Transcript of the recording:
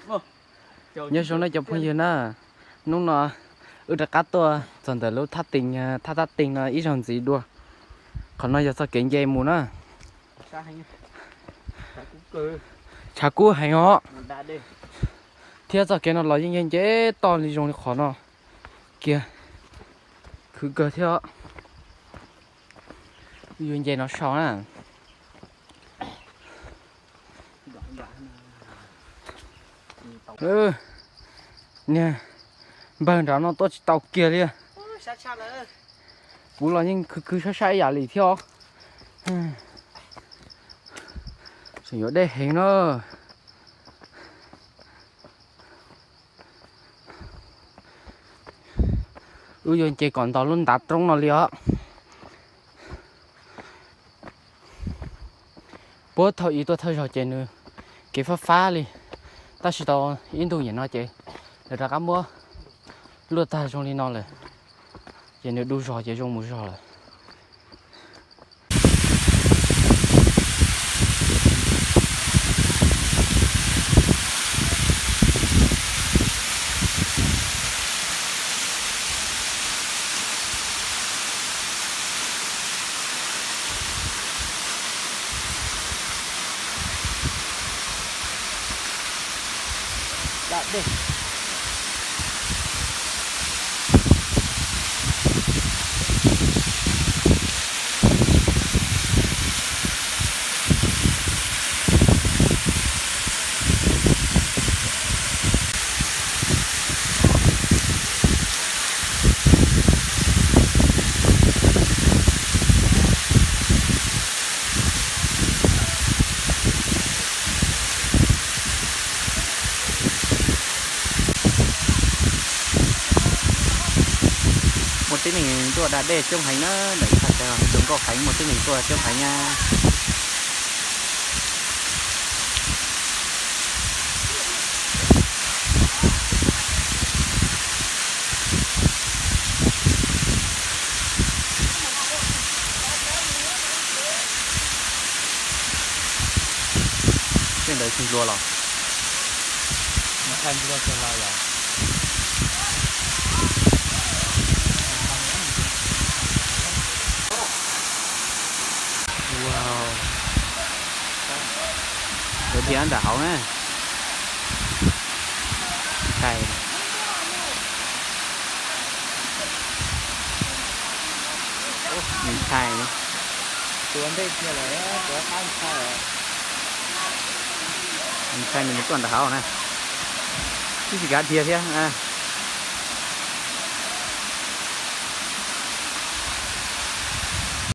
Nyob zoo nawb cov phooj ywg na, hnub no wb rov qab tuaj txog ntawm lub thaj tees, thaj thaj tees no ib zaug ntxiv dua. Qhov no yog txoj kev nce mus na. Tshav kub heev os. Thiab txoj kev no los yeej nce nce toj li zoo li qhov no kiag, khwv kawg thiab. Yuav nce no sau na. Niag npawg nram no tuaj tsis tau kiag li. Kuv los yeej khwv khwv sab sab ib yam li thiab os. Tseem yuav deb heev na. Wb yuav nce kom nto lub ntav roob no li os. Puag thaum ub tuaj thawj zaug ces nws kev fab fab li, tab sis tau ib ntus nyem no ces lawv rov qab muab luaj tag zoo li no lawm, ces nws du zog ces zoo mus zog lawm. Muaj tib neeg tuaj da dej coob heev na, ntawm txog zoo nkauj heev, muaj tib neeg tuaj coob heev na. Tej ntawd tsis nplua los? Lawv dhia nram hauv na. Ntshai. Ntshai. Ntshai nws mus tuaj nram hauv na. Twb tsis kav dhia thiab.